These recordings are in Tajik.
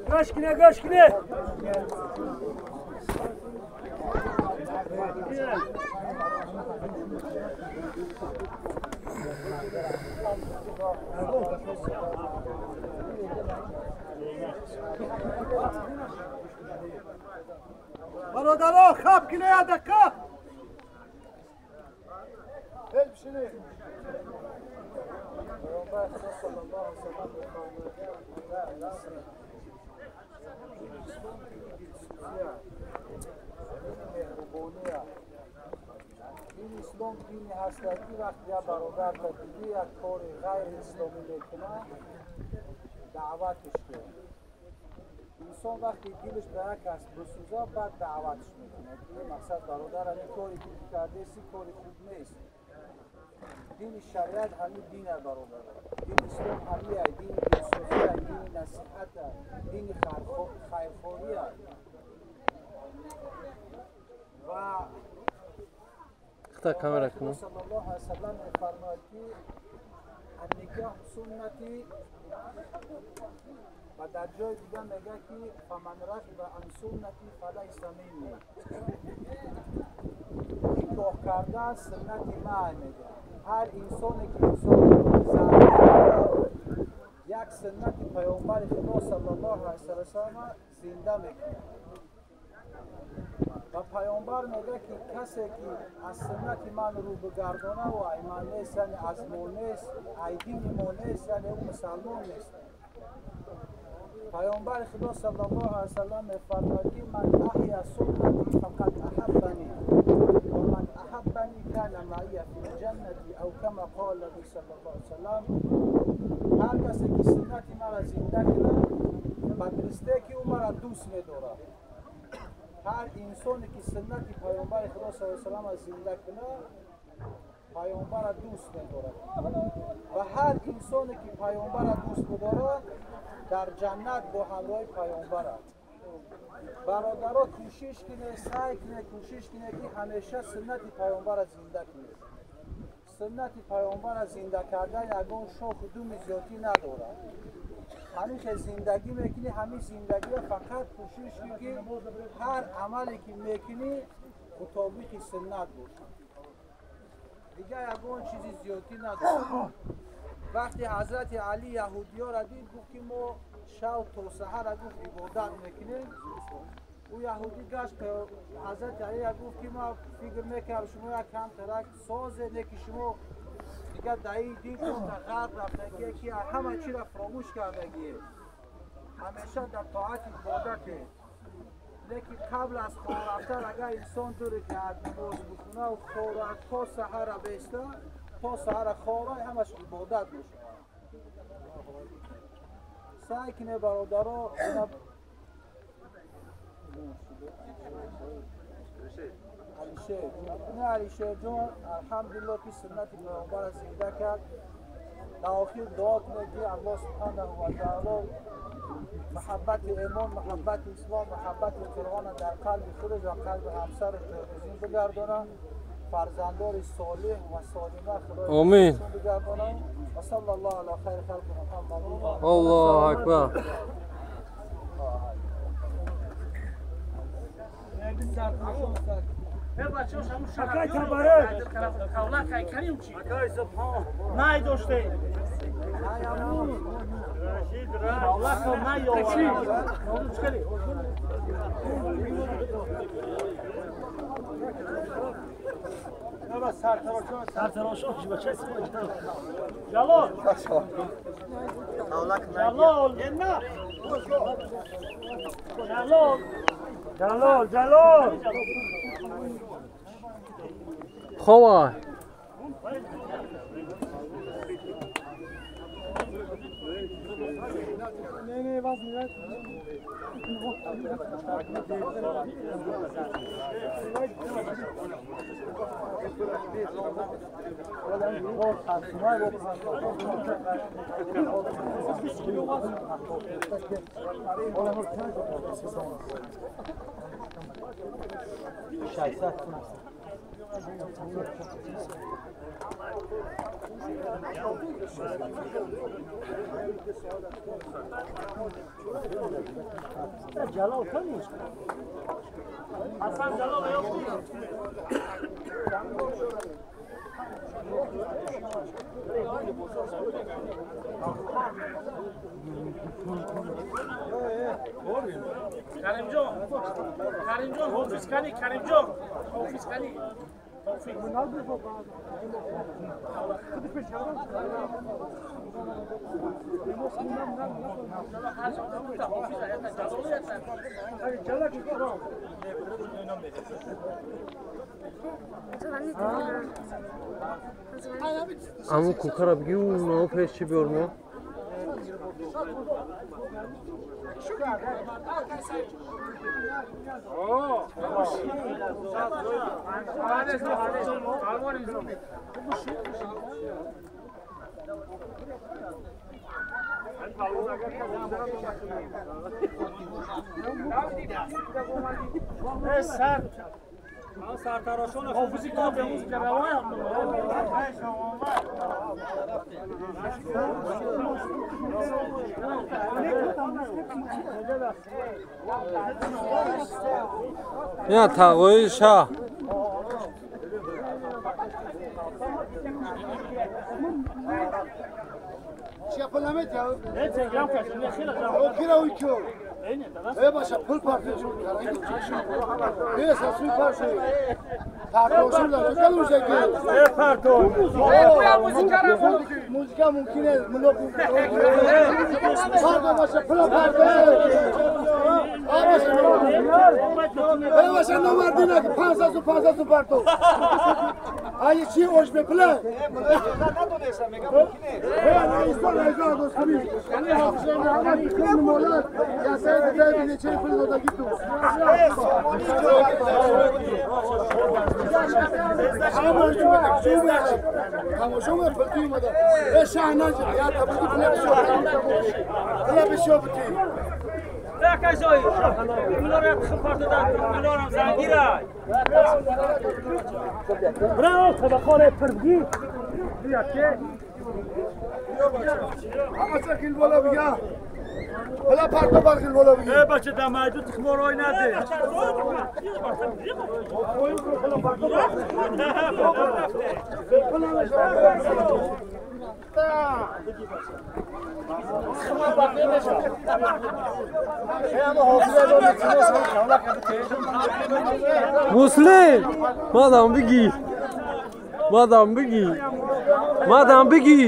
گوش کنه گوش کنه. برادرها خب کنه یا دکه دین اسلام دینی هست که وقتی یا برادر تا دیدی یک کار غیر اسلامی میکنه دعوتش کن. انسان وقتی دلش به یک کس بسوزه بعد دعوتش میکنه. این مقصد برادر همین کاری که کرده سی کاری خوب نیست. دین شریعت همین دین برادر. دین اسلام همیه، دین دلسوزی، دین نصیحت، دین خیرخواهی و کامرا کنم. صلی الله علیه و سلم می‌فرماید که النکاح سنتی و در جای دیگه میگه که فمن رغب عن سنتی فلیس منی. نکاح کردن سنت من میگه. هر انسانی که انسان زن یک سنت پیامبر خدا صلی الله علیه و سلم زنده میکنه. و پیامبر میگه که کسی که از سنت من رو بگردانه و ای من نیست، یعنی از ما نیست، ای دین ما نیست، یعنی او مسلمان نیست. پیامبر خدا صلی الله علیه و سلم میفرماید که من احیا سنتی فقد احبنی و من احبنی کان معی فی الجنة او کما قال النبی صلی الله علیه و سلم. هر کسی که سنت مرا زنده کنه بدرسته که او مرا دوست میدارد. هر انسانی که سنت پیامبر خدا صلی الله علیه و سلم زنده کنه پیامبر دوست می‌دارد و هر انسانی که پیامبر دوست بدارد در جنت با همراه پیامبر است. برادرها کوشش کنه، سعی کنه، کوشش کنه که همیشه سنت پیامبر زنده کنه. سنت پیامبر زنده کردن یگان شاخ و دم زیادی ندارد. همین که زندگی میکنی، همین زندگی را فقط کوشش کنی که هر عملی که میکنی مطابق سنت باشه. دیگه یگان چیزی زیادی نداره. وقتی حضرت علی یهودی ها را دید گفت که ما شب تا سحر گفت عبادت میکنیم. او یهودی گشت حضرت علی را گفت که ما فکر میکنم شما یک کم ترک سازه نه که شما دیگه در این دین غرب رفتگیه که همه چی را فراموش کردگیه، همیشه در طاعت عبادته. لیکن قبل از خواب رفتن اگر انسان دو رکعت نماز بکنه و خواب تا سحر بیسته تا سحر خواب همش عبادت میشه. سعی کنه برادرها علیشیر، نه علیشیر جان الحمدلله که سنت پیامبر زنده کرد. در آخر دعا کنه که الله سبحانه و تعالی محبت ایمان، محبت اسلام، محبت قرآن در قلب خودش و قلب همسرش جایگزین بگردانه. فرزندان صالح و سالمه خدای آمین بگردانه. و صلی الله علی خیر خلق محمد. الله اکبر. اکای تبارک نای داشته جلال جلال جلال جلال جلال خواه. Karimjon, Hofiz Kani, Karimjon, Hofiz Kani. Аму кукара бигӣ но пеш чӣ биёр мо? Ина тағои шаҳ. Муслим, мадам бигӣ, мадам бигӣ, мадам бигӣ.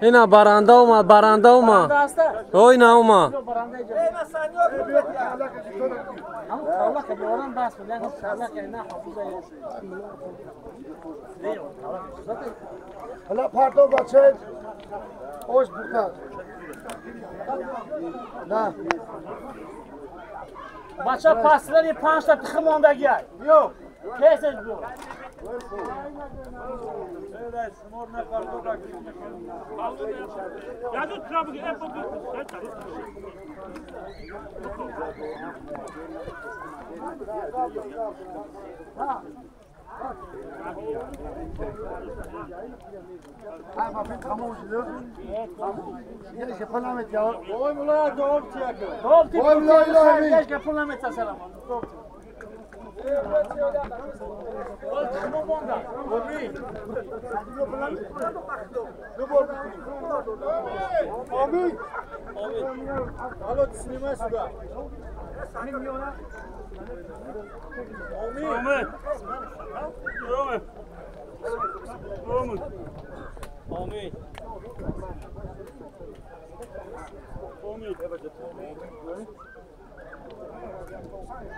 Ина баранда омад, баранда омад. Ой, на омад. Бача паслани панҷта тихи мондагиай. Тезеш бур.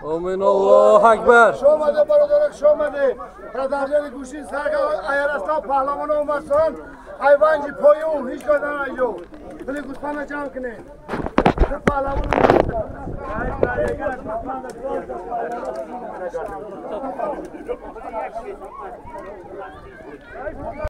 Амин Аллоҳ Акбар. Шомаде бародарак шомаде. Прадавҷани гӯшин сарга аярастан паҳлавон омадсан. Айванҷи пою ҳеҷ кор наайё. Пули гӯсфанда ҷамъ кунед. Паҳлавон